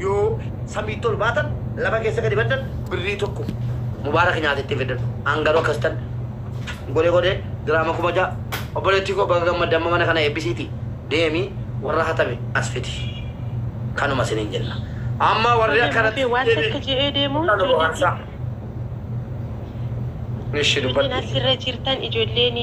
Yoo samiitti ol baatan, lafa keessa gadi baddan, birrii tokko Mubaarak nyaatetti fidan. An garuu akkasitan godhee godhee diraama 6000. Obboleettii koo, baga gammadde. Amma mana kana eebbisiiti deemi, warra hatame as fidi. Kanuma isiniin jenna. Amma warri Tole akkanatti mubee, waan takka je'ee deemu nu ijoolleen bohaarsaa. Ishi ijoolleen dubbadhu. Asirra jirtan, ijoolleen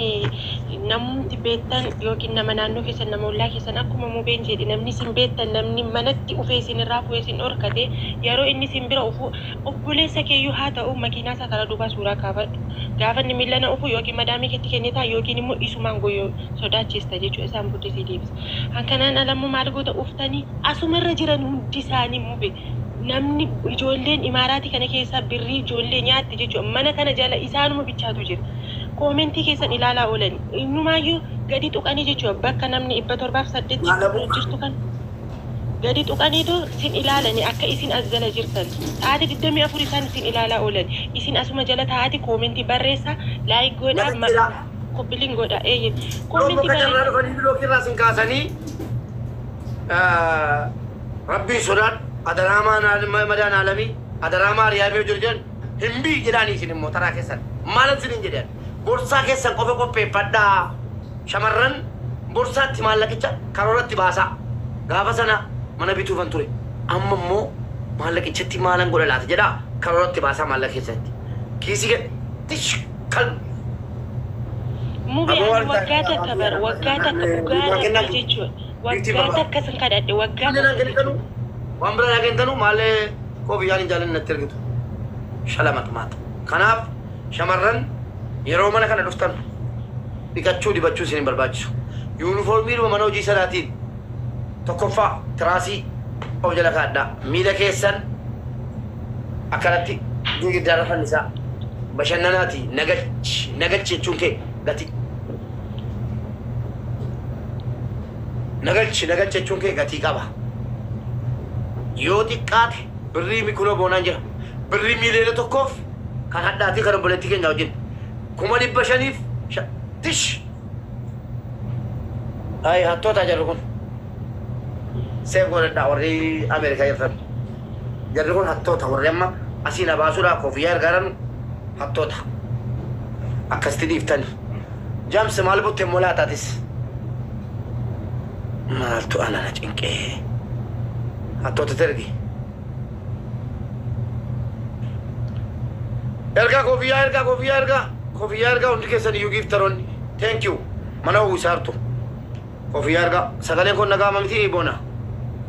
namumti beektan yookiin nama naannoo keessan, nama ollaa keessan, akkuma mubeen jedhe, namni isin beektan, namni manatti ufee isin irraa fu'ee isin dhorkate, yeroo inni isin bira ufu, obboleessa keeyyuu haa ta'u, makiinaa isaa karaa duubaa suuraa kaafadhu. Gaafa inni miila ufu yookiin madaamii keetti kennitaa yookiin immoo isumaan goyoo sodaachista jechuudha. Isaan booddee si deebisa. Hankanaan alammoo maal goota? Uftanii asumarra jiran hundi isaanii, mube, namni ijoolleen Imaaraatii kana keessaa birrii ijoollee nyaatti jechuudha. Mana kana jala isaanuma bichaatu jira. Koomentii keessan ilaalaa oolan. Innumaayyuu gadi tuqanii jechuudha. Bakka namni 708 Maalabu. jirtu kan gadi tuqaniitu sin ilaalani akka isin as jala jirtan. Sa'aatii 24 isaan isin ilaalaa oolan. Isin asuma jala taa'aati koomentii barreessaa, like godhaa, Namichidha. Copy link godhaa. Eeyyee. Yoo Koomentii muka carraa barreessaa. Dhufanii bilookii irraa sin kaasanii, rabbiin sodaadhu, adaraa madaan alamii, adaraa maariyaamii jiru jedhan hin bii jedhaanii. Isin immoo taraa keessan maalan isiniin jedhan? Borsaa keessan qofa qopheeffadhaa. Shamarran, borsaatti maallaqicha karooratti baasaa. Gaafa sana mana bituufan ture, amma immoo maallaqichatti maalan godha laata jedhaa karooratti baasaa. Maallaqa keessatti kiisii gad tish kal Mubee, Aboo ani waan waggaa takka bara, waggaa takka, dhugaa Rabbii jechuudha. Waggaa takka sin kadhadhe, waggaa Waan takka kennitanu jechuudha. waan biraa naa kennitanu maalee kofiyyaan hin jaalanne natti ergitu. Shalamaxmaata. Kanaaf shamarran, yeroo mana kana dhuftan dhiqachuu dibachuu isin hin barbaachisu. Yuunifoormiidhuma mana hojii sanaatiin tokkoffaa tiraasii of jala kaadhaa. Miila keessan akkanatti girgiddaarra fannisaa. Bashannanaati, nagalchi nagalchi jechuun kee gati. Nagalchi nagalchi jechuun kee gatii qaba. Yoo xiqqaate birrii mikuloo boonaan jira. Birrii 1,000,000f kan hadhaatii kan obboleettii keenya wajjin 500,000f tish. Ay, hattoota jarri kun. Seef godhadhaa, warri Ameerikaa jirtan. Jarri kun hattoota, warri amma asii na baasuudhaaf koofiyyaa ergaaran hattoota. Akkasitti dhiiftani. Jaamsi maal butte immoo laataatis? Maaltu ana na cinqee? Hattoota ergi. Ergaa koofiyyaa, ergaa koofiyyaa, ergaa koofiyyaa, ergaa hundi keessan iyyuu giiftaroonni. Thank you. Mana uwwisaartu. Koofiyyaa ergaa. Sagaleen kun nagaama miti, boona?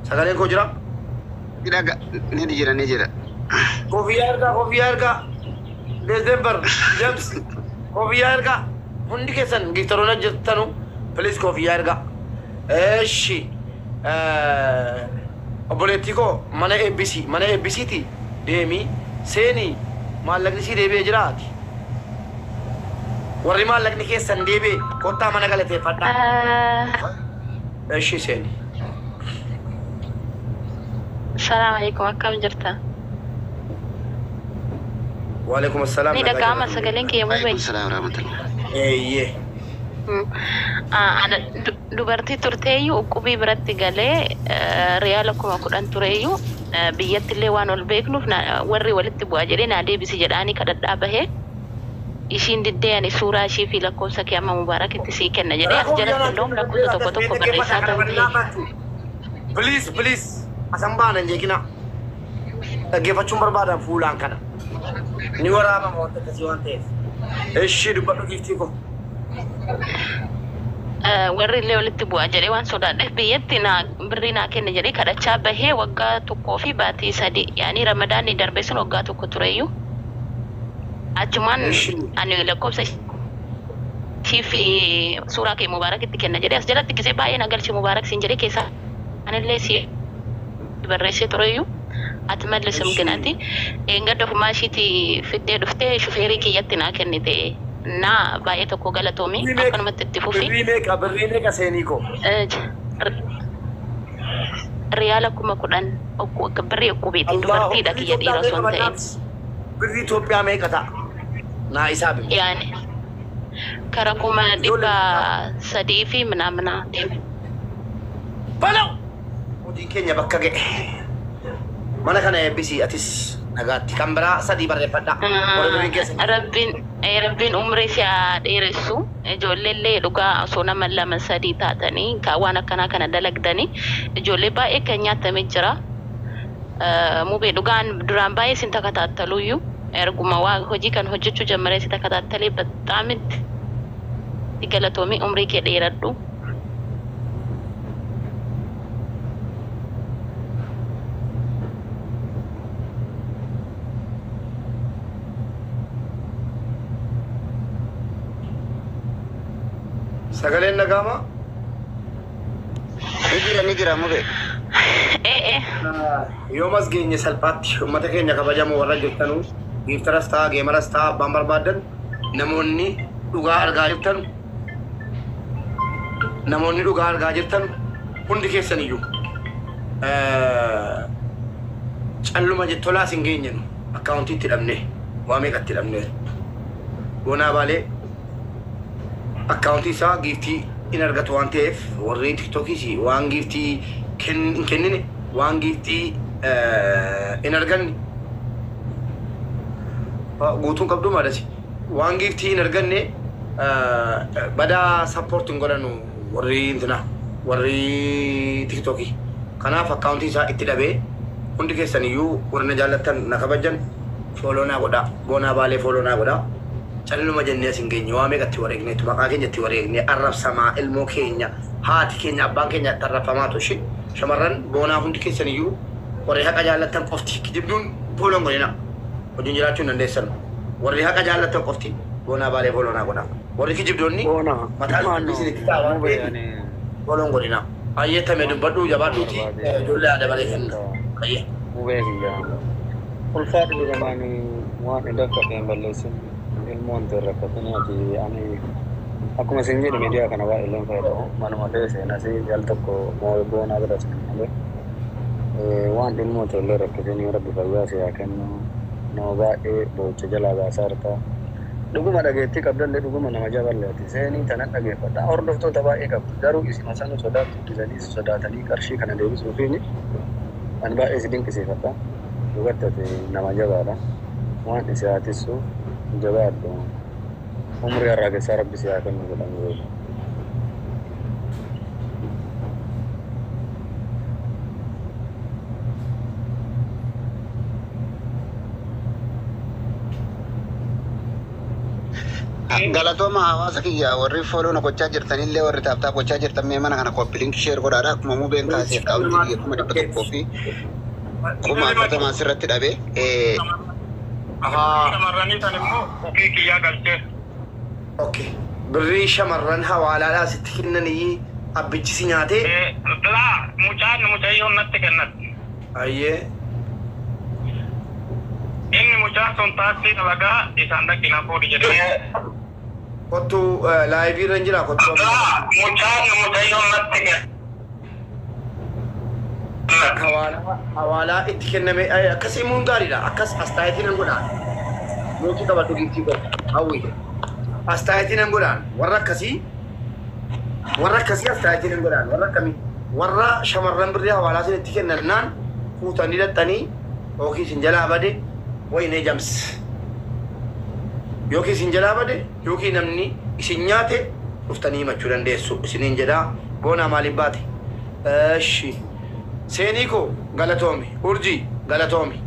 Sagaleen koo jira? Dhaga ni jira, ni jira. Koofiyyaa ergaa, koofiyyaa ergaa. Desember, James, koofiyyaa ergaa. Hundi keessan giiftaroonni jirtanu, please, koofiyyaa ergaa. Eeshi. Obboleettii koo, mana eebbisii, mana eebbisiiti deemii seenii, maallaqni sii deebi'ee jiraati. Warri maallaqni keessan deebi'e kottaa mana galateeffadhaa. Eshi, seeni. Salaam alaikum, akkam jirta? Waalaikum assalaam. Ni nagaa dhaga'ama jirra. Sagaleen kiyya, mubee? Waalaikum salaam warahmatullah. Eeyyee. Ana dubartii turteeyyuu uqqubii biratti galee riyaala 10,000 tureeyyuu, biyyatti illee waan ol beeknuuf warri walitti bu'aa jedhee naa deebisi jedhaanii kadhadhaa bahee, ishiin diddee, ani suuraa ishii fi lakkoofsa kee amma Mubaarakitti sii kenna jedhee as jalatti indoom lakkoofsa tokko tokko barreessaa ta'u bahee. Please, please. Asan baanan jeekina. Dhaggeeffachuun barbaadan fuulaan kana. Ni waraabama wanta akkasii waan ta'eef. Ishii dubbadhu, giiftii koo. Warri illee walitti bu'aa jedhee waan sodaadheef biyyatti naa birrii naa kenne jedhee kadhachaa bahee, waggaa tokkoo fi baatii 3, yaanii Ramadaanni darbe sun waggaa tokko tureyyuu, achumaan ani lakkoofsa ishii fi suuraa kee Mubaarakitti kenna jedhee as jalatti gisee baay'ee na galchi Mubaarak siin jedhee keessaa anillee si barreessee tureyyuu ati mallisim ginati eengadda ofumaa ishiiti fiddee dhuftee shufeerii kiyyatti naa kennite. Naa baay'ee tokko galatoomi, akkanumatti itti fufi. Birrii meeqa, birrii meeqa, seenii koo? Riyaala 10,000, birrii uqqubiitiin. Allahu. Dubartiidha Birrii kiyya, dhiira Itoophiyaa osoo meeqa hin ta'in. bannaati? Birrii Itoophiyaa meeqa ta'a? Naa isaa bimi. Yaani kara kuma Ijoollee 300 fi minaamina deeme. Balaw! Hojiin keenya bakka ga'e. Mana kana eebbisii atis nagaatti. Kan biraa sadii barreeffadhaa. Warri birriin keessa. Rabbiin umrii si haa dheeressu. Ijoolleellee dhugaa osoo nama lama sadii taatanii waan akkanaa kana dalagdanii ijoollee baay'ee kan nyaatamee jira. Mubee dhugaan duraan baay'ee isin takataattaluyyuu erguma waa hojii kan hojjechuu jammaree si takataattalee baxaamitti galatoomii umrii kee dheeradhu. Sagaleen nagaamaa? Ni jira, ni jira mube. Ee. Yoomas geenye salphaatti uummata keenya kabajamoo warra jirtanuu giiftaras ta'a geemaras ta'a abbaan barbaadan namoonni dhugaa argaa jirtan namoonni dhugaa argaa jirtan hundi keessan iyyuu calluma jettolaas hin geenyenu akkaawuntiitti hidhamne waa meeqatti hidhamne Boonaa Baalee akkaawuntii isaa giiftii in argatu waan ta'eef warri tiktookiis waan giiftii hin kennine waan giiftii hin arganne guutuun qabdu maalasi waan giiftii hin arganne badaa support hin godhanu warri intina warri tiktookii. Kanaaf akkaawuntii isaa itti dhabee hundi keessan iyyuu warri na jaallattan na kabajan follow naa godhaa. Boonaa Baalee follow naa godhaa. Calluma jennee as hin geenye waa meeqatti wareegneetu maqaa keenya itti wareegne arrabsamaa ilmoo keenya haati keenya abbaan keenya itti arrabfamaa tushi shamarran boonaa hundi keessan iyyuu warri haqa jaallattan qofti kijibduun follow hin godhina wajjin jiraachuu hin dandeessan warri haqa jaallattan qofti Boonaa Baalee follow naa godhaa warri kijibdoonni Boona mataa maano isin itti ta'a waan mube ta'eef ani follow hin godhina. Ayyeetame dubbadhuu jabaadhuuti waan barbaade ijoollee aadaa balee kenna. Ayyee. Mubee kiyya ulfaadhu jedhamaani waan hin rakkate hin balleessin ilmoon ta'e rakkatanii ati ani akkuma isin jedhe miidiyaa kana baay'ee illee fayyadamu manuma ta'e seenasii jal tokko boonaa bira seenaa malee waan ilmoo ta'e illee rakkatanii rabbi fayyaa si haa kennu nama baay'ee boo'icha jalaa baasaa jirta. Dhuguma dhageettii qabdallee dhuguma nama jaballee ati seenii tana dhageeffadha. Hordoftoota baay'ee qabdu garuu isuma sanu sodaattu didanii sodaatanii qarshii kana deebisuufiini ani baay'ee si dinqisiifadha. Dhugatti ati nama jabaadha. Waan isi haa tissu jabaadhu. Umrii har'aa keessaa rabbi si haa kennu jedhamu beeku. Galatooma hawaasa kiyya warri follow na gochaa jirtanillee warri tap tap gochaa jirtan mee mana kana copy link share godhaadha. Akkuma mubeen kaasee akkaawuntii kiyya 140,000 asirratti dhabe. Shamarranii san immoo ofii kiyyaa galchee. Okay. Birrii shamarran hawaalaadhaa sitti kennanii abbichi si nyaatee. Laa mucaan mucayyoon natti kennatti. Ayyee. Inni mucaan sun taaksii dalagaa isaan dhaqina fuudhi jedhee. Kottu live irra hin jira kottu. Laa mucaan mucayyoon natti kennatti. Hawaalaa itti kenname akkas himuun gaariidha. Akkas astaayitii nan godhaan. Mootii qabadhu giiftii godha. Hawwi. Astaayitii nan godhaan. Warra akkasii warra akkasii astaayitii nan godhaan. Warra akkamii warra shamarran birrii hawaalaa isin itti kennannaan fuutanii dhaxxanii yookiin isin jalaa bade wayinee jams. Yookiin isin jalaa bade yookiin namni isin nyaate dhuftanii himachuu dandeessu isiniin jedhaa. Boonaa maaliif baate? Eshi. Seenii koo galatoomi. Urjii galatoomi.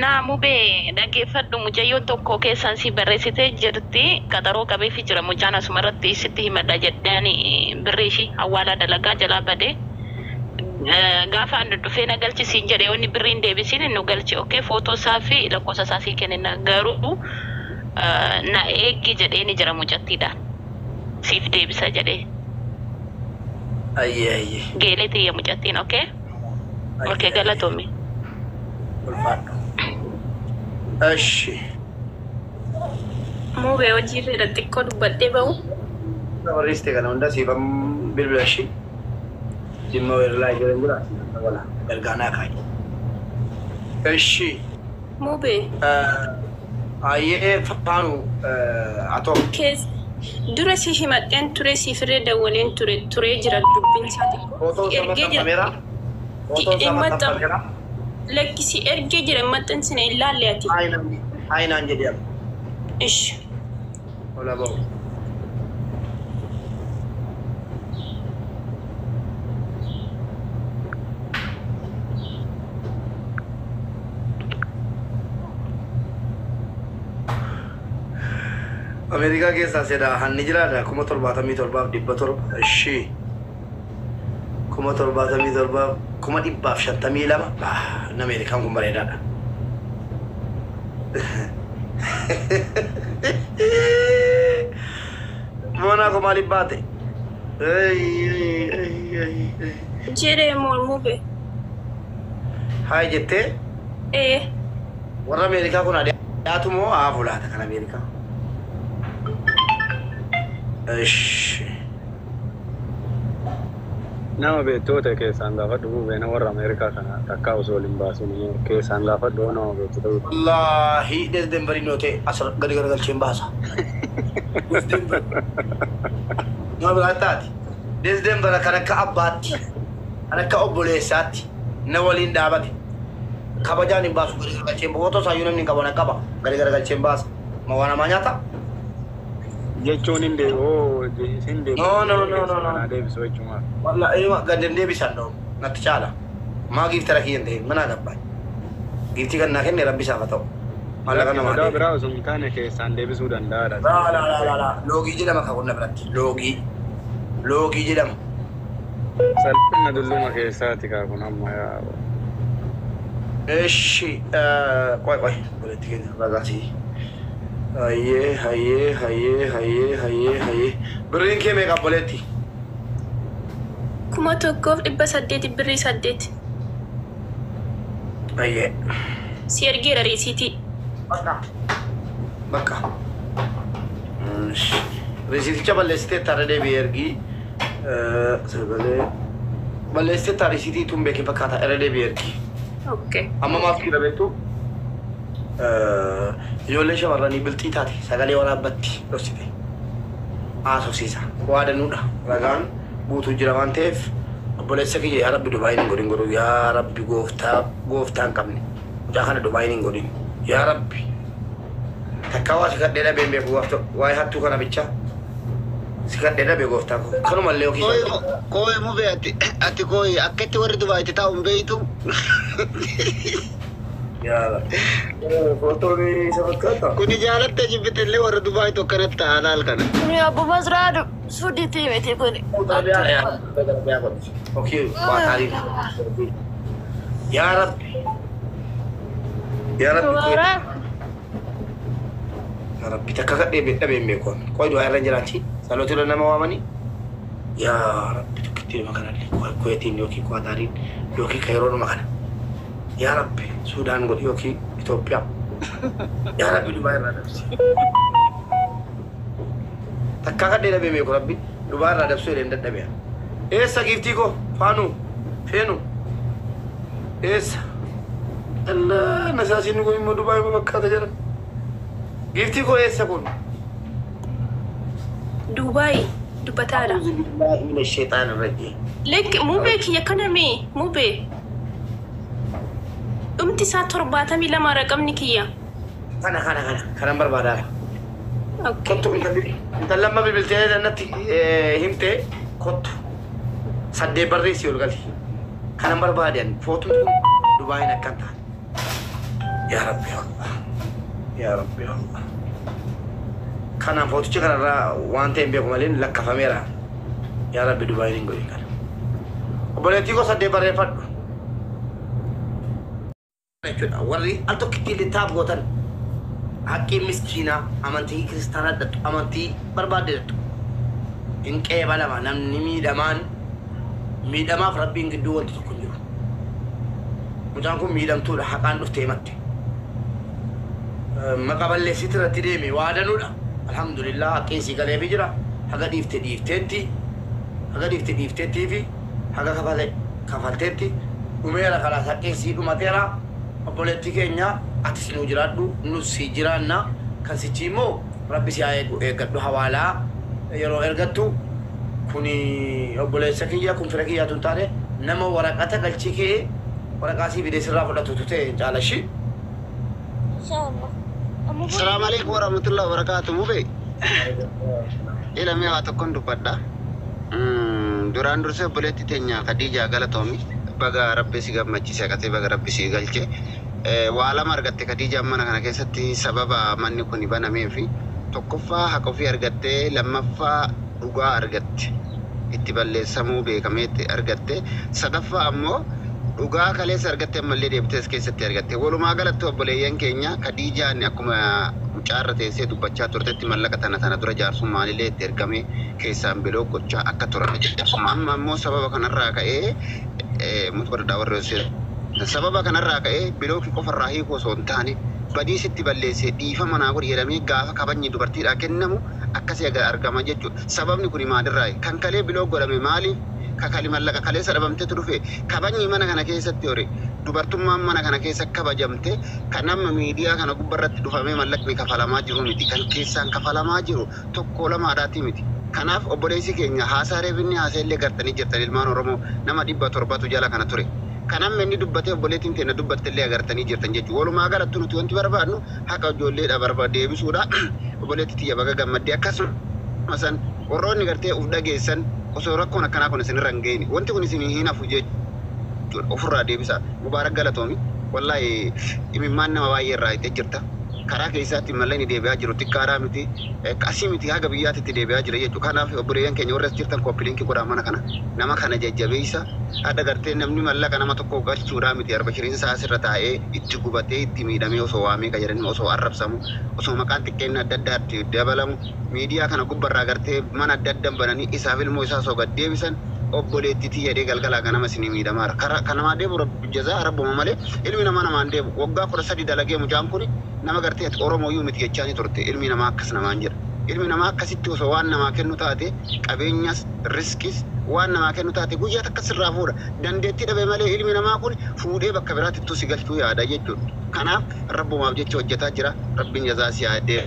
Naa mubee dhaggeeffadhu mucayyoon tokko keessaan si barreessitee jirti qaxaroo qabeefi jira mucaan asuma irratti sitti himadha jedhani birrii ishii awwaalaa dalagaa jalaa badee gaafa ani dhufee na galchi siin jedhe yoo inni birrii hin deebisiin nu galchi okay footoo isaa fi lakkoofsa isaa sii kennina garuu na eeggi jedhee ni jira mucattiidhaan siif deebisa jedhee. Ayyee ayyee. Geelee tiyya mucattiin okay? Okay galatoomi. Ulfaadhu. Eshi. Mubee hojiirra xiqqoo dubbadhee ba'u. Barreessite kana hunda siifam bilbila ishii. Jimma weerlaa jiran jira. Wala ergaanaa kaayi. Eshi. Mubee. Ayyee faanu atoo. Kees dura si himadheen ture siifirree dawwaleen ture turee jira dubbiin isaa xiqqoo. Footoo Si isaa ergee jira. maxxanfameera. Footoon isaa Hin maxxan. maxxanfameera. Lakkisi ergee jira hin maxxansine hin laalle ati. Haayinaan jedhama. Ish. Ola ba'u. Ameerikaa keessaa sedha hanni jiraadha 77,700 ishii 77,000 100,052 inni Ameerikaan kun bareedaadha. Moonaa koo maaliif baate? Jedhee mube. Haay jettee Ee. warra Ameerikaa kun dhiyaatu moo haa fulaata kan Ameerikaa? Ishi. Nama beektoota keessaan gaafadhu mubee nama warra Ameerikaa kana takkaa osoo waliin baasin keessaan gaafadhu nama beektoota. Wallaahi Denverii noo ta'e as gadi garagalcheen baasa. Denver. Nama biraa taati. Denver kan akka abbaatti, kan akka obboleessaatti na waliin dhaabate. Kabajaan hin baasu gadi garagalcheen baasa. Otoo isaayyuu namni hin qabu na qaba gadi garagalcheen baasa. Ma waa namaa nyaata? Jechuun hin deebi'u hin deebi'u. No, no, no, no, no. Kanaa deebisu jechuudha. Wallaahi gadi hin deebisan dhoo natti caala. Maa giiftara kiyya hin ta'in mana gabbaa. Giiftii kan naa kenne rabbi isaaf haa ta'u. Maallaqa namaa Sodaa deebi. biraa osoo hin taane keessaan deebisuu danda'aadha. La la la la la loogii jedhama kan qonna biratti loogii loogii jedhama. Salphina dulluma keessaati kaa kun amma yaa. Eshi qoy qoy walitti keenya ragaasii. Hayyee hayyee hayyee hayyee hayyee hayyee birriin kee meeqa obboleetti? 1,800 birrii 8. Hayyee. Si ergeera riisiitii. Bakka. Bakka. Riisiiticha balleessitee taarra deebi'ee ergii sagalee balleessitee taarra riisiitii tun beekin fakkaata irra deebi'ee ergii. Okay. Amma maaf jira beektu ijoollee shamarranii bilxii taate sagalee waraabbatti dhoksite haasofsiisa waadanuudha ragaan guutuu jira waan ta'eef obboleessa kiyya yaa rabbi Dubaayin hin godhin godhu yaa rabbi gooftaa gooftaa hin qabne mucaa kana Dubaayin hin godhin yaa rabbi takkaa waa si kadhee dhabee hin beeku gooftaa waa'ee hattuu kana bicha si kadhee dhabee gooftaa koo kanumallee yookiin Kooyi mubee ati kooyi akkatti warri Dubaayitti taa'u hin beeytu. Yaa rabbi footoon isa fakkaata. Kuni jaalatte jibbite illee warra Dubaayitu akkanatti ta'a laal kana. Kuni abbo Masraa sudiitii miti kuni. Okey, waa yaa rabbi yaa rabbi Dubara yaa rabbi takka kadhee dhabee hin beeku qoy du'aa irra jiraati saloota nama waamanii yaa rabbi tokkitti dhuma kanallee Kuweetiin yookiin Qaataariin yookiin Kairoonuma kana yaa rabbi Suudaan godhi yookiin Itoophiyaa yaa rabbi Dubaa irraa dabsi takka kadhee dhabee beeku rabbi Dubaa irraa dabsuu jedheen dadhabee eessa giiftii koo faanu feenu eessa Allah nasaasiin kun immoo Dubaa ima fakkaata jedhan giiftii koo eessa kun Dubaay dubbataadha. أعوذ بالله من الشيطان الرجيم Lekki mubee kiyya kana mee mubee. Dhumti isaa 72 raqamni kiyya. Kana kana kana kanan barbaadaadha. Okay. Kottu intalli intalli amma bilbiltee natti himte kottu 8 barreessi ol gali. Kanan barbaadan footuun kun Dubaayin akkan taane. Yaa Rabbi Allah. Yaa Rabbi Allah. Kanaan footicha kanarraa waan ta'e hin beeku malee lakkafameera. Yaa Rabbi Dubaayin hin godhin kana. Obboleettii koo 8 barreeffadhu. Jechuudha warri al tokkitti illee taaf gootan haqqii miskiinaa amantii kiristaanaa dhattu amantii barbaadde dhattu hin qeebalama namni miidhamaan miidhamaaf rabbiin gidduu wanti tokko hin jiru. Mucaan kun miidhamtuudha haqaan dhuftee himatte. Maqa balleessitti irratti deeme waadanuudha. Alhamdulillah haqqiin sii galeefii jira. Haga dhiifte dhiifteetti haga dhiifte dhiifteettii fi haga kafalteetti dhumeera kalaas haqqiin sii dhumateera. Obboleettii keenya atis nu jiraadhu nus si jiraanna kan sichi immoo rabbi si haa eegu eeggadhu hawaalaa yeroo ergattu kuni obboleessa kiyya kun fira kiyyaatu hin taane Nama waraqata galchii kee waraqaa sii fidee sirraa fudhatutu ta'e caalashi. Inshallah. Salaamu alaikum warahmatullahi wabarakatuh. Mube. Ilamee waa tokkoon dubbadha. Duraan dursee obboleetti teenya Khadiijaa galatoomi. Baga Rabbi si gammachiise haqatee baga Rabbi si galche. Waa lama argatte Khadiijaan mana kana keessatti sababa manni kun banamee fi tokkoffaa haqa ofii argattee, lammaffaa dhugaa argatte. Itti balleessamuu beekameetti argatte. Sadaffaa ammoo dhugaa kaleessa argatte ammallee deebitee as keessatti argatte. Walumaa galatti obboleeyyan keenya, Khadiijaan akkuma mucaarra teessee dubbachaa turtetti mallaqa tana tana dura jaarsummaanillee itti ergamee keessaan biloo gochaa akka turan jaarsummaa. Amma ammoo sababa kanarraa ka'ee mutu warri sababa kanarraa ka'ee bilookii qofarraa hiikuu osoo hin taane badii sitti balleessee dhiifama naa godhi jedhamee gaafa kabajni dubartiidhaa kennamu akkasii argama jechuudha. Sababni kun maalirraa kan kalee block godhame maaliif kakali mallaqa kaleessa dhabamtetu dhufe? Kabajni mana kana keessatti hore, dubartummaan mana kana keessa kabajamte kan amma miidiyaa kana gubbarratti dhufamee mallaqni kafalamaa jiru miti, kan keessaan kafalamaa jiru tokko lamaadhaati miti. Kanaaf obboleessi keenya haasaa reefinni haasaa illee gartanii jirtan, ilmaan Oromoo nama 700tu jala kana ture. Kan amma inni dubbatee obboleettiin teenya dubbatte illee agartanii jirtan jechuudha. Walumaa galatti nuti wanti barbaadnu haqa ijoolleedha deebisuudha. Obboleetti tiyya, baga gammaddee. Akkasuma san warroonni gartee uf dhageessan osoo rakkoon akkanaa kun isinirra hin geenye wanti kun isin hin hafu jechuudha. Ofirraa deebisa. Mubaarak, galatoomi. Wallaahi imimmaan nama baay'ee irraa hiitee jirta. Karaa keessaatti mallee inni deebi'aa jiru xiqqaadhaa miti. Asii miti, haga biyyaatti itti deebi'aa jira jechuudha. Kanaaf obboleeyyan keenya warra as jirtan copy link godhaa, mana kana. Nama kana jajjabeessa. Hadha gartee namni mallaqa nama tokko galchuudhaa miti. Arbashiriin asirra taa'ee itti gubatee itti miidhamee osoo waamee ka jedhanii osoo arrabsamu, osoo maqaan xiqqeenna adda addaatti dabalamu, miidiyaa kana gubbarraa gartee mana adda addan bananii isaaf ilmoo isaa osoo gad deebisan obboleettitii jedhee galgalaa ganama isinii miidhamaara. Karaa kanamaa deebu rabbi jazaa rabbuma malee ilmi namaa namaan deebu. Waggaa 13 dalagee mucaan kun nama gartee ati Oromooyyuu miti jechaani turte. Ilmi namaa akkas namaan jedha. Ilmi namaa akkasitti osoo waan namaa kennu taate, qabeenyas riskis waan namaa kennu taate, guyyaa takka sirraa fuudha. Dandeettii dhabe malee ilmi namaa kun fuudhee bakka biraatti ittuu si galchuu yaada jechuudha. Kanaaf rabbumaaf jecha hojjetaa jira. Rabbiin jazaa si yaadee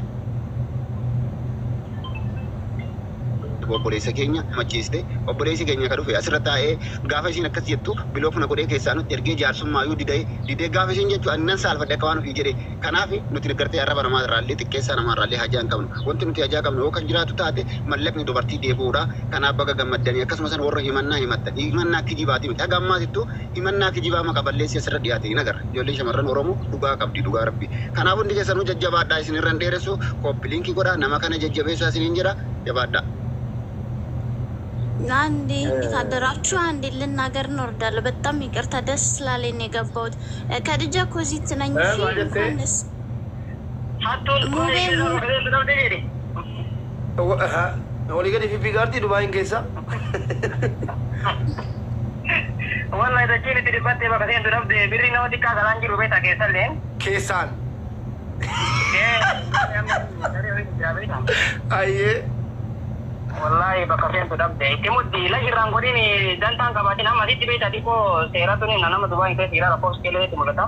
obboleessa keenya machiiste. Obboleessi keenya ka dhufe asirra taa'ee gaafa isiin akkas jettu block na godhee keessaa nutti ergee jaarsummaayuu didee didee gaafa isiin jettu ani nan saalfadhe akka waan ofii jedhe. Kanaaf nuti gartee arraba namaa irraallee xiqqeessaa namaa irraallee hajaa hin qabnu. Wanti nuti hajaa qabnu yoo kan jiraatu taate mallaqni dubartii deebi'uudha. Kanaaf baga gammaddanii. Akkasumas warra himannaa himattan himannaa kijibaati miti. Haga ammaatittuu himannaa kijibaa maqa balleessi asirra dhiyaate hin agarra. Ijoolleen shamarran Oromoo dhugaa qabdi, dhugaa rabbi. Kanaaf hundi keessanuu jajjabaadhaa. Isin irra hin dheeressu. Copy link godhaa, nama kana jajjabeessaa isiniin jedha. Jabaadhaa. አንዴ እንዴት አደራችሁ? አንዴ ልናገር እንወርዳለሁ። በጣም ይቅርታ ደስ ስላለኝ ነው የገባሁት። ከድጃ ኮዚት ነኝ። እሺ እንኳንስ ሙቤ Walii gadi fiffigaartii Dubaayin keessa. Wallahi dachiin itti dhibbattee bakka seentu dhabde, birri nama xiqqaa galaan jiru beektaa keessallee. Keessaan. Ayyee. Wallahi bakka seentu dhabde. Itti muddi la irraan godhin dantaan qabaatin amma asitti beektaa xiqqoo seeratu ni nama Dubaayin keessa jira lakkoofsa keelleetti mul'ata.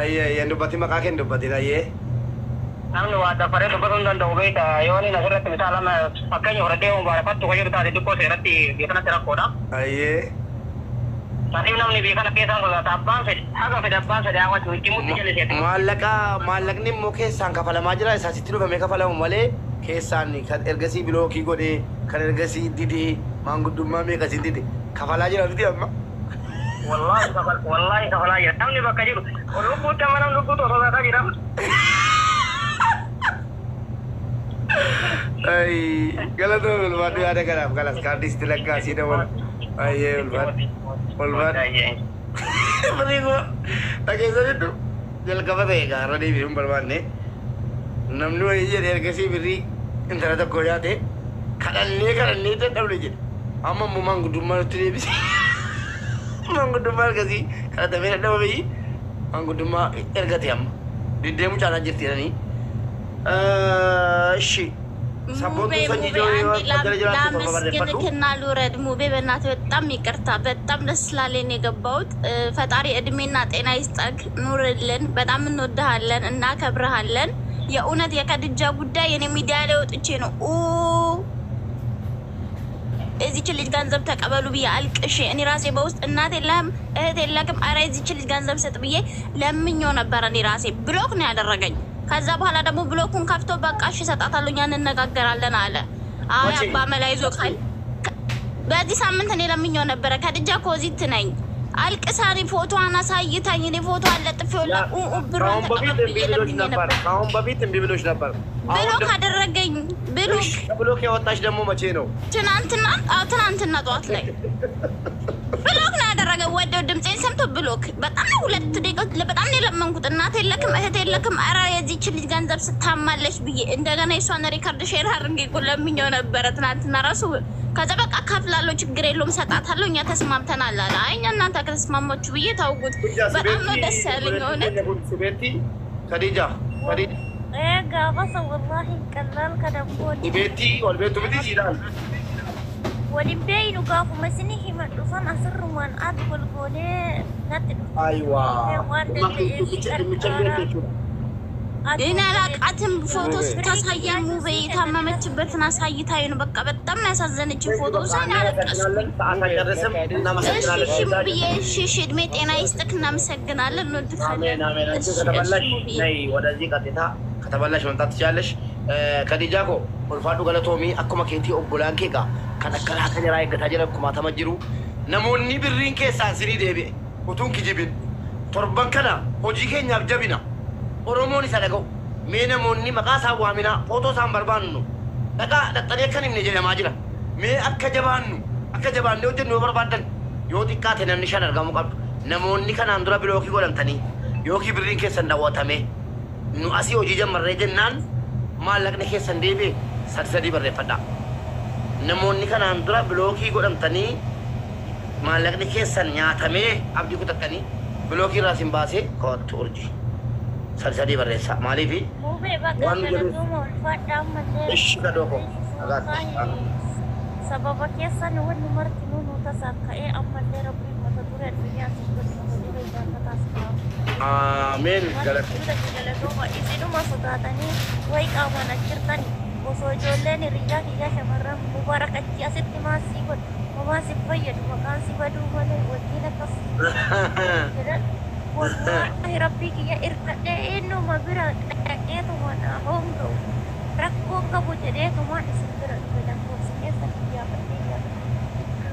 Ayyee, ayyee, dubbatin, maqaa kee hin dubbatin, ayyee. Namni waa dafaree dubbatuu hin danda'u beektaa, yoo inni asirratti misaala fakkeenya fudhadhee mubaarafattu kan jedhu taate xiqqoo seeratti biyya kanatti rakkoodha. Ayyee. Saniif namni biyya kana keessaan sodaata, abbaan fedhe haga fedhe abbaan fedhe hawwatu itti muddi jalliseeti. Maallaqa maallaqni immoo keessaan kafalamaa jira, isaa sitti dhufamee kafalamu malee keessaan kan ergasii block godhee kan ergasii didee maanguddummaa meeqasiin dide kafalaa jira miti amma. Wallahi kafal, wallahi kafalaa jira. Namni bakka jiru lubbuutti amma namni lubbuutu sodaataa jira. Ay, galatoo, ulfaadhu, yaada kanaaf galas kaardii sitti lakkaasii dabala. Ayyee, ulfaadhu. Ulfaadhu. Firii koo dhageessanitu jalqaba ta'e gaarra deebisuu hin barbaanne. Namni wayii jedhe ergasii birrii intala tokko nyaate kadhannee kadhannee dadhabne jedhe. Amma immoo maanguddummaa nutti deebise. Maanguddummaa ergasii kadhatamee dadhabame maanguddummaa ergate amma. Diddee mucaanaa jirti jedhanii. እሺ ሙቤ ሙቤ አንዴ ላመስግንክና ልውረድ። ሙቤ በእናትህ በጣም ይቅርታ፣ በጣም ደስ ስላለኝ ነው የገባሁት። ፈጣሪ እድሜና ጤና ይስጠክ፣ ኑርልን። በጣም እንወድሃለን፣ እናከብርሃለን። የእውነት የከድጃ ጉዳይ የኔ ሚዲያ ላይ ወጥቼ ነው ኡ የዚችን ልጅ ገንዘብ ተቀበሉ ብዬ አልቅሼ እኔ ራሴ በውስጥ እናት የለህም እህት የለክም፣ ኧረ የዚችን ልጅ ገንዘብ ስጥ ብዬ ለምኜው ነበረ። እኔ ራሴ block ነው ያደረገኝ። ከዛ በኋላ ደግሞ block ኡን ከፍቶ በቃ እሺ እሰጣታለሁ፣ እኛ እንነጋገራለን አለ። አይ መቼ? አባ መላ ይዞ ካል በዚህ ሳምንት እኔ ለምኜው ነበረ። ከድጃ ኮዚት ነኝ አልቅሳ እኔ ፎቶዋን አሳይታኝ እኔ ፎቶዋን ለጥፌው ብሯን ከአሁን በፊት ተቀበል እምቢ ብዬ ብሎሽ ለምኜ ነበር። ነበር። ከአሁን በፊት እምቢ ብሎሽ ነበር። አሁን block አደረገኝ። Block Block ያወጣሽ ደግሞ መቼ ነው? ትናንትና፣ አዎ ትናንትና ጠዋት ላይ block ነው ያደረገ። ወደው ድምፄን ሰምቶ block። በጣም ነው 2 ደቂቃ በጣም ነው የለመንኩት። እናት የለክም እህት የለክም፣ ኧረ የዚችን ልጅ ገንዘብ ስታማለች ብዬ እንደገና የሷን record share አድርጌ እኮ ለምኜው ነበረ ትናንትና ራሱ። ከዛ በቃ ከፍላለሁ፣ ችግር የለውም ሰጣታለሁ፣ እኛ ተስማምተናል አለ። አይ እኛ እናንተ ከተስማማችሁ ብዬ ታውጉት። በጣም ነው ደስ ያለኝ እውነት። Sibeetti Khadija Khadija Gaafa wallahi ቀላል kana Sibeetti ol beektu miti siidhaan. Waliin beeynu gaafuma isinii himadhu san asirrumaan ati wal goonee natti dhufte. Ayiwaa. Waan danda'eef Dhimmicha beektu jechuudha. እኔ አላቃትም። ፎቶ ስታሳየኝ ሙቤ የታመመችበትን አሳይታኝ ነው። በቃ በጣም ነው ያሳዘነችኝ ፎቶ ሳይን አለቀስኩኝ። ሰዓት አልጨረስም። እሺ እናመሰግናለን። እሺ ሙብዬ፣ እሺ እሺ፣ እድሜ ጤና ይስጥክ። እናመሰግናለን፣ እንወድካለን። አሜን አሜን። አንቺ እሺ እሺ ከተበላሽ ሙብዬ። ነይ ወደዚህ ቀጥታ ከተበላሽ መምጣት ትችላለሽ። Khadijaa koo ulfaadhu galatoomii akkuma keetii obbolaan kee gaa kan akkanaa kan jiraa eeggataa jiran kumaatama jiru. Namoonni birriin keessaan sinii deebi'e utuun kijibin torban kana hojii keenyaaf jabina Oromoon isa dhaga'u. Mee namoonni maqaa isaan waaminaa footoo isaan barbaannu dhaqaa dhaqxanii akka hin himne jedhamaa jira. Mee akka jabaannu akka jabaannee hojjennu yoo barbaaddan yoo xiqqaate namni shan argamuu qabdu. Namoonni kanaan dura block godhamtanii yookiin birriin keessan daawwatamee nu asii hojii jammarree jennaan maallaqni keessan deebi'e sadi sadii barreeffadhaa. Namoonni kanaan dura block godhamtanii maallaqni keessan nyaatamee abdii kutattanii block irraa isin baasee kawattu urjii sadi sadii barreessaa. Maaliifi Mubee bakka waan nu jedhuuf galatooma ulfaadhaa ammallee. Ishi gadoo koo nagaatti. Sababa keessan wanni marti nu tasaan ka'ee ammallee rabbiin mata duree addunyaa si godhe mata duree jaallataa si kaa'u. Ameen galata. Galatooma isinuma sodaatanii wayi qaamaan achirtani osoo ijoolleen hiriyyaa kiyyaa shamarran Mubaarak achi asitti maasii godhe homaa si fayyadu maqaan si baduu malee wajjin akkas jedhan wallaahi rabbii kiyya irkadhee eenyuma bira dhaqeetuma naa hoonga'u rakkoon qabu jedheetumaan isin bira dhufe lakkoofsa keessa kiyyaafadhee yaafadhe.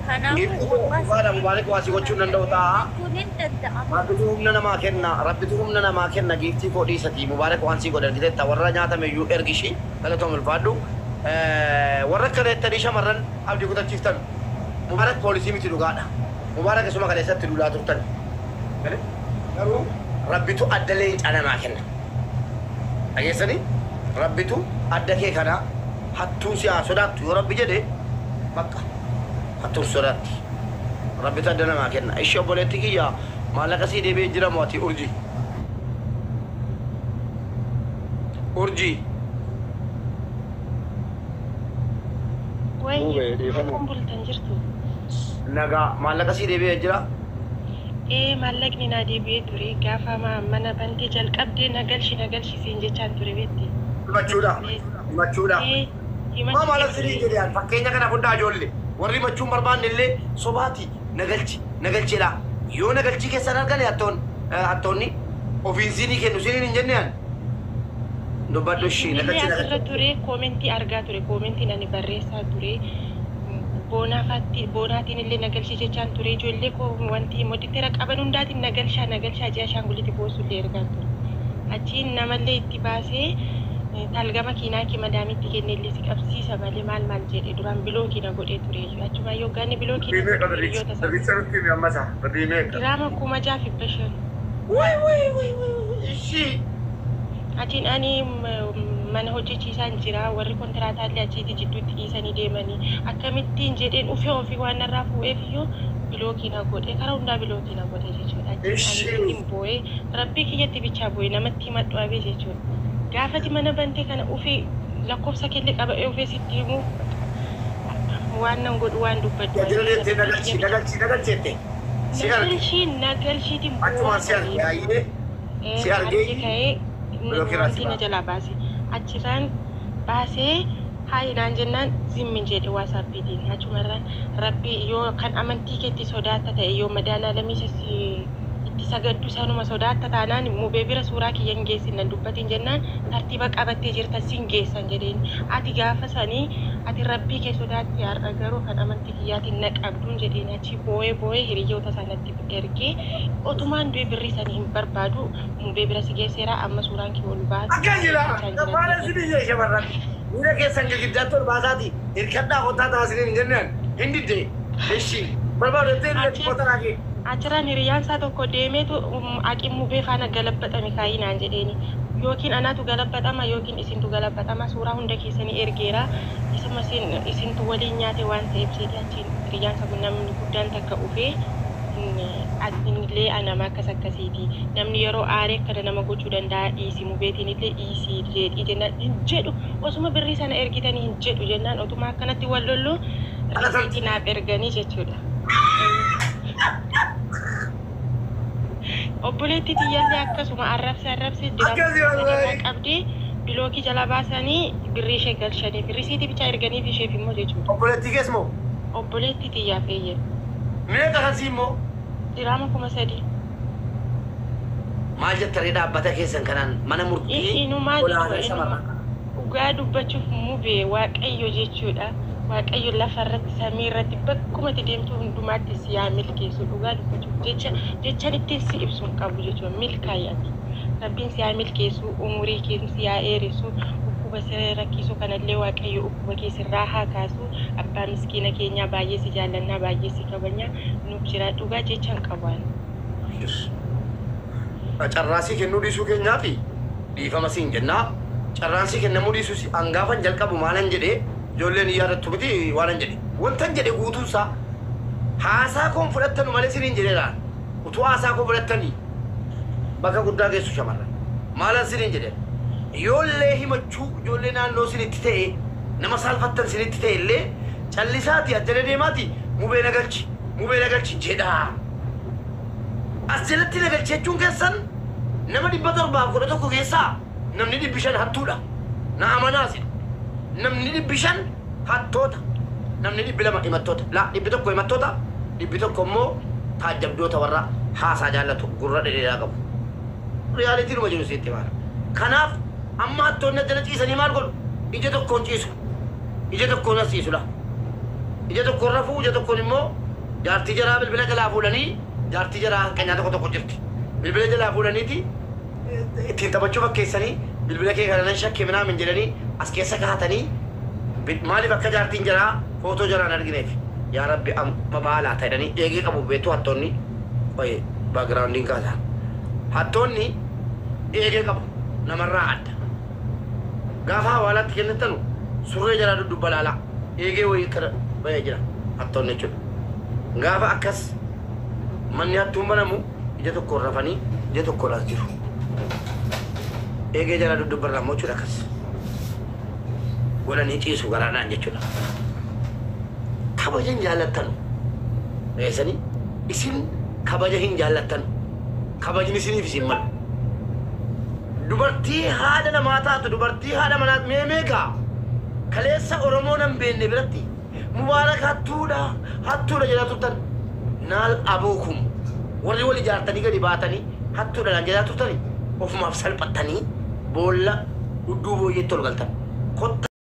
Kanaafuu Dhugaadha Mubaarak waa si gochuu hin danda'u ta'a. jechuun hin danda'ama. Rabbitu humna namaa kenna. Rabbitu humna namaa kenna giiftii koo dhiisatii. Mubaarak waan sii godhe argiteetta. Warra nyaatame iyyuu ergishi galatoom ulfaadhu. Warra akka reettanii shamarran abdii kutachiiftan. Mubaarak poolisii miti dhugaadha. Mubaarak isuma kaleessatti duulaa turtan. Garuu Rabbitu adda leencaa namaa kenna. Dhageessanii? Rabbitu adda kee kana hattuun si haa sodaattu yoo Rabbi jedhe bakka hattuun sodaatti. Rabbitu adda namaa kenna. Ishee obboleetti kiyya maallaqa sii deebi'ee jira moo ati urjii? Urjii. Way Mubee dhiifama. akkam bultan jirtu? Nagaa maallaqa sii deebi'ee jira. Ee maallaqni naa deebi'ee ture gaafa mana bantee jalqabdee na galchi na galchi siin jechaan ture beekte. Himachuudha. Himachuudha. Ee Maa maala sinii jedhe fakkeenya kana fudhaa ijoollee. Warri himachuun barbaanne illee sobaati na galchi na galcheedha. Yoo na galchii keessan argane hattoon hattoonni ofiin sinii kennu siniin hin jenne an. Dubbadhu ishii na Illee galchi na asirra galchi. ture comment argaa ture comment ani barreessaa ture boonaafatti boonaatiin illee na galchi jechaan ture ijoollee koo wanti moditera qaban hundaatiin na galchaa na galchaa ji'a ashaangulitti boosullee ergaa ture. Achiin namallee itti baasee talgama kiinaa kee madaamitti kennellee si qabsiisa malee maal maal jedhe duraan block na godhee ture achuma yoggaanni block na godhe hiriyoota isaa. Giraama 6,500. Way way way way ishii. Achiin ani mana hojjechiisaan jira warri kontiraataallee achiiti jidduutti dhiisanii deemanii akkamittiin jedheen ufee ofii waan narraa fuudheef iyyuu block na godhe karaa hundaa block na godhe jechuudha. Achiin ani ittiin boo'ee rabbii kiyyatti bichaa boo'ee namatti himadhu dhabee jechuudha. Gaafati mana bantee kana ufii lakkoofsa kellee qaba'ee ufee sitti himuu waan nan godhu waan dubbadhu. Jira deettee na galchi na galchi na galcheette. Si arge. Nagalchii nagalchiitiin Achumaan si arge ayyee. Si argee ka'ee block irraa si wanti na baase. jalaa baase achirraan baasee Hi naan jennaan zimmin jedhe waasaappiitiin achumarraan rabbi yoo kan amantii keetti sodaatta ta'e yoo madaanaa lamiisa itti sagaddu sanuma sodaatta taanaan mubee bira suuraa kiyya hin geessin nan dubbatin jennaan tartiiba qabattee jirta sin geessan jedheen ati gaafa sanii ati rabbii kee sodaatti har'a garuu kan amantii kiyyaatiin na qabduun jedheen achi boo'ee boo'ee hiriyoota sanatti ergee otumaan du'e birrii sanii hin barbaadu mubee bira si geesseera amma suuraan kee ol baatu Akka jira. Maala isin iyya shamarran. Miila keessan girgiddaatti ol baasaati. Hirkadhaa kottaa taasisanii hin jennaan. Hin didde. Ishi. Barbaadu jettee irratti kottaa naakee. Achirraan hiriyyaan isaa tokko deemeetu aqi mubee faana galabbaxame kaayinaan jedheeni. Yookiin anaatu galabbaxama yookiin isintu galabbaxama suuraa hunda keessanii ergeera. Isuma isintu waliin nyaate waan ta'eef jedhee achiin hiriyyaan isaa kun namni guddaan takka dhufee innillee nama akkas akkasiiti. Namni yeroo aaree akkana nama gochuu danda'a dhiisi mubeetiin illee dhiisi jedhii jennaan hin jedhu osuma birrii sana ergitanii hin jedhu jennaan otuma akkanatti wal lollu risiitii naaf erganii jechuudha. Obboleetti tiyyaallee akkasuma arrabse arrabse dirama qabdee bilookii jala baasanii birrii ishee galchanii risiitii bichaa erganiif isheef immoo jechuudha. Obboleettii kees moo? Obboleetti tiyyaaf eeyyan. Meeqa kan sii immoo? Dirama 3000. Maal jettanii dhaabbata keessan kanaan mana murtii olaanaa shamarran kana? Dhugaa dubbachuuf mubee waaqayyo jechuudha. Waaqayyo lafa irratti samii irratti bakkuma itti deemtu hundumaatti si haa milkeessu. Dhugaa dubbachuuf jecha jechaan ittiin si ibsu hin qabu jechuudha. Milkaa'aati. Rabbiin si haa milkeessu, umurii kee si haa dheeressu, dhukkuba siree rakkisu kanallee waaqayyo dhukkuba kee sirraa haa kaasu. Abbaa miskiina keenyaa baay'ee si jaallannaa baay'ee si kabajnaa nuuf jira. Dhugaa jecha hin qabu ani. Carraasii kennuu dhiisuu keenyaa fi dhiifama siin jennaa. Carraasii kennamuu dhiisuu si hangaafan jalqabu maalan jedhee ijoolleen hin yaadattu miti waanan jedhe. Wantan jedhe guutuunsaa haasaa koon fudhattanu malee siniin jedheera. Utuu haasaa koo fudhattanii bakka guddaa geessu shamarran. Maalan siniin jedhe. Ijoollee himachuu ijoollee naannoo sinitti ta'e nama saalfattan sinitti ta'e illee callisaati ajjala deemaati mubee nagalchi jedhaa. As jalatti nagalchi jechuun keessan nama 711 keessaa namni 500 hattuudha. Na amanaasi. Namni 500 hattoota. Namni 200 himattoota. La 100 himattoota. 100 immoo taajjabdoota warra haasaa jaallatu gurra dhedheeraa qabu. Riyaalitiin uma jiru sitti maala. Kanaaf amma hattoonni jala ciisanii maal godhu? Ija tokkoon ciisu. Ija tokkoon as ciisu la. Ija tokkoon rafuu ija tokkoon immoo jaartii jaraa bilbila jalaa fuudhanii jaartii jaraa hanqanyaa tokko tokko jirti. Bilbila jalaa fuudhaniiti ittiin taphachuu fakkeessanii bilbila kee kana nan shakke minaamin jedhanii as keessa kaa'atanii maaliif akka jaartiin jaraa footoo jaraan argineef yaa rabbi amma baalaa ta'edhanii eegee qabu beektu hattoonni qoye baagiraawundiin kaasaa hattoonni eegee qabu namarraa adda gaafa hawaalaatti kennattanu surree jaraa dudduubba laalaa eegee wayii kana bahee jira hattoonni jechuudha gaafa akkas manni hattuun banamu ija tokkoon rafanii ija tokkoon as jiru. Eegee jala dudduubba irraa immoo jechuudha akkas godhanii ciisu garaadhaan jechuudha. Kabaja hin jaallattanu. Reessanii isin kabaja hin jaallattanu. Kabajni isiniif isin malu. Dubartii haadha namaa taatu dubartii haadha manaa mee meeqa kaleessa Oromoo nan beekne biratti Mubaarak hattuudha hattuudha jedhaa turtan. Naal abuukum warri wal ijaartanii gadi baatanii hattuudha naan jedhaa turtani ofumaaf salphattanii boolla hudduu booyyeetti ol galtan. Kotta